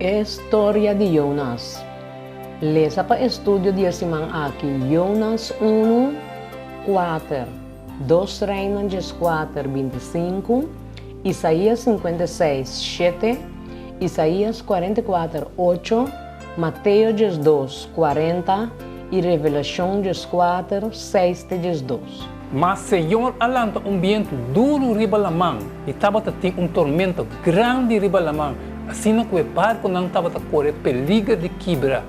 E storia di Jonas. Lesa pa estudio di e siman aki Jonas unu, kuater, Dos Reinan dieskuater, bintisinku, Isaías 56, shete, Isaías 44, ocho, Mateo 12, 40 i Revelashon 14, seis te 12. Ma Señor a lanta un bientu duru riba laman, i tabata tin un tormenta grandi riba laman, asina ku e barkunan tabata kore peliger di kibra.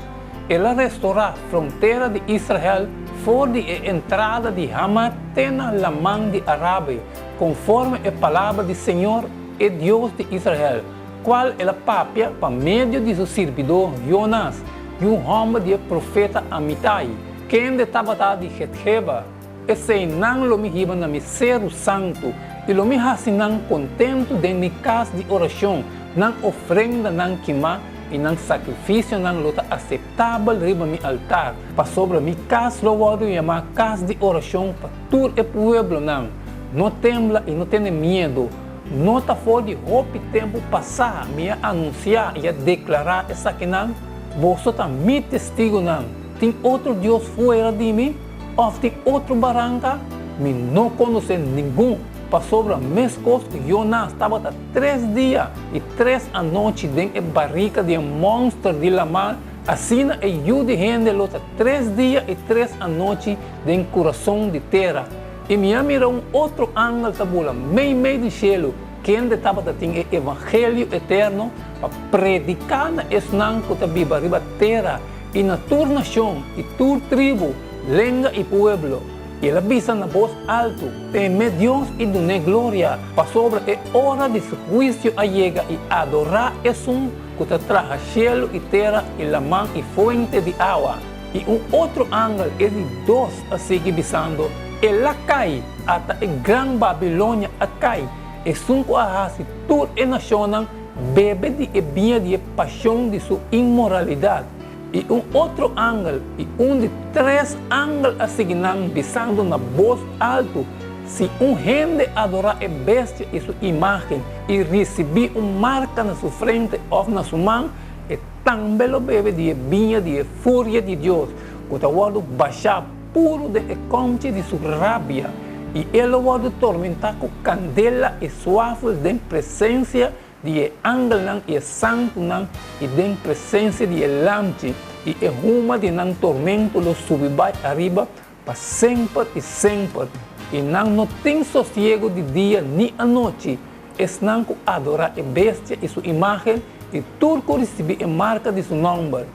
El a restorá frontera di Israel for di e entrada di Hamat te na Laman di Arabe, konforme e palabra di Señor, e Dios di Israel, kual el a papia pa medio di su sirbidó Jonas, yu hòmber di e profeta Amitai, kende tabata di Getgeba. P'esei nan lo mi hiba na mi seru santu, i lo mi hasi nan kontentu den mi kas di orashon, nan ofrendanan kimá i nan sakrifisionan lo ta aseptabel riba mi altar, pasobra mi kas lo wòrdu yamá kas di orashon pa tur e pueblonan. No tembla i no tene miedu. No ta for di hopi tempu pasá mi a anunsiá i a deklará esakinan? Boso ta mi testigunan. Tin otro dios fuera di mi? Òf tin otro baranka? Mi no konosé ningun, pasobra meskos ku Jonas tabata tres dia i tres anochi den e barika di e mònster di laman, asina e Yu di hende lo ta tres dia i tres anochi den kurason di tera. I mi a mira un otro angel ta bula meimei di shelu, kende tabata tin e evangelio eterno pa prediká na esnan ku ta biba riba tera, i na tur nashon i tur tribu, lenga i pueblo. I el a bisa na bos altu, Teme Dios i dun'é gloria, pasobra e ora di su huisio a yega i adorá esun ku ta traha shelu i tera i laman i fuente di awa. I un otro angel, e di dos, a sigui bisando, El a kai! Ata e gran Babilonia a kai, esun ku a hasi tur e nashonnan bebe di e biña di e pashon di su inmoralidat. I un otro angel, i un di tres angel a sigui nan, bisando na bos altu, Si un hende adorá e bestia i su imágen i risibí un marka na su frente òf na su man, e tambe lo bebe di e biña di e furia di Dios, ku ta wòrdu bashá puru den e kòmchi di su rabia, i e lo wòrdu tormentá ku kandela i suafel den presensia di e angelnan i e santunan i den presensia di e Lamchi, i e huma di nan tormento lo subi bai ariba pa semper i semper, i nan no tin sosiegu di dia ni anochi, esnan ku adorá e bestia i su imágen i tur ku risibí e marka di su nòmber.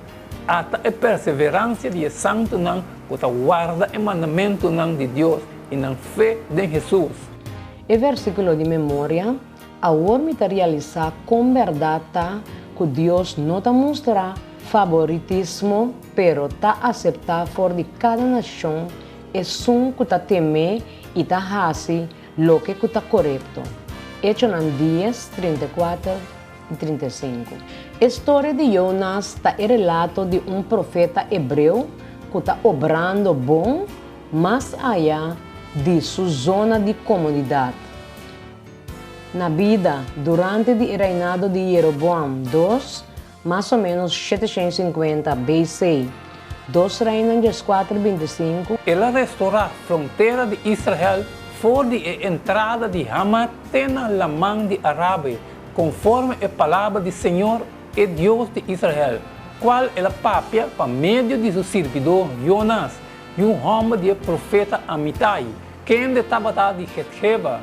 Ata e perseveransia di e santunan ku ta warda e mandamentunan di Dios i nan fe den Hesus. E versíkulo di memoria, Awor mi ta realisá kon bèrdat ta ku Dios no ta mustra faboritismo pero ta aseptá for di kada nashon esun ku ta tem'é i ta hasi loke ku ta korekto. Echonan dies, 34. i 35. E storia di Jonas ta e relato di un profeta hebreo ku ta obrando bon mas aya di su zona di komodidat. Na bida, durante di e reinado di Jeroboam dos, mas o ménos 750 BC. Dos Reinan 14, 25. El a restorá frontera di Israel for di e entrada di Hamat te na Laman di Arabe, Konforme e palabra di Señor, e Dios di Israel, kual el a papia pa medio di su sirbidó Jonas, yu hòmber di e profeta Amitai, kende tabata di Getgeba.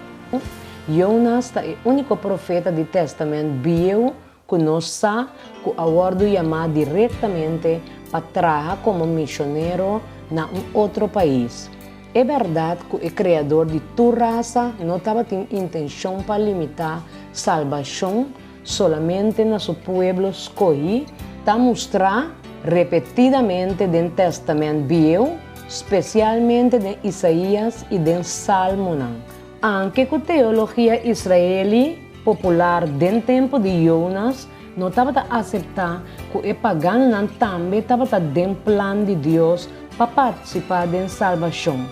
Jonas ta e úniko profeta di Tèstamènt Bieu ku nos sa ku a wòrdu yamá direktamente pa traha komo mishonero na un otro pais. E bèrdat ku e Kreador di tur rasa no tabatin intenshon pa limitá salbashon solamente na su pueblo skohí ta mustrá repetidamente den Tèstamènt Bieu, spesialmente den Isaías i den Salmonan. Anke ku teologia israelí popular den tempu di Jonas no tabata aseptá ku e paganonan tambe tabata den plan di Dios pa partisipá den salbashon.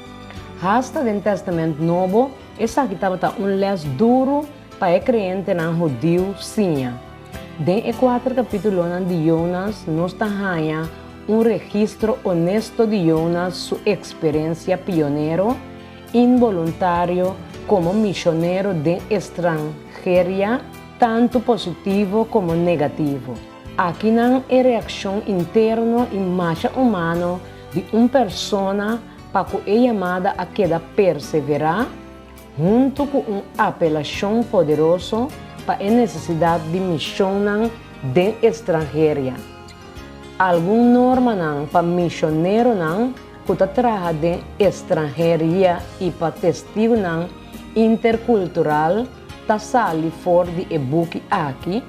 Hasta den Tèstamènt Nobo esaki tabata un lès duru pa e kreyentenan hudiu siña. Den e kuater kapítulonan di Jonas nos ta haña un registro honesto di Jonas su eksperensia pionero inboluntario komo mishonero den estranheria, tantu positivo komo negativo. Akinan e reakshon interno i masha humano di un persona pa ku e yamada a keda perseverá, huntu ku un apelashon poderoso pa e nesesidat di mishonnan den estranheria. Algun normanan pa mishoneronan ku ta traha den estranheria i pa testigunan interkultural ta sali for di e buki aki,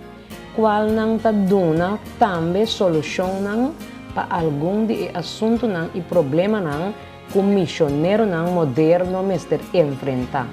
kualnan ta duna tambe solushonnan pa algun di e asuntunan i problemanan ku mishoneronan moderno mester enfrentá.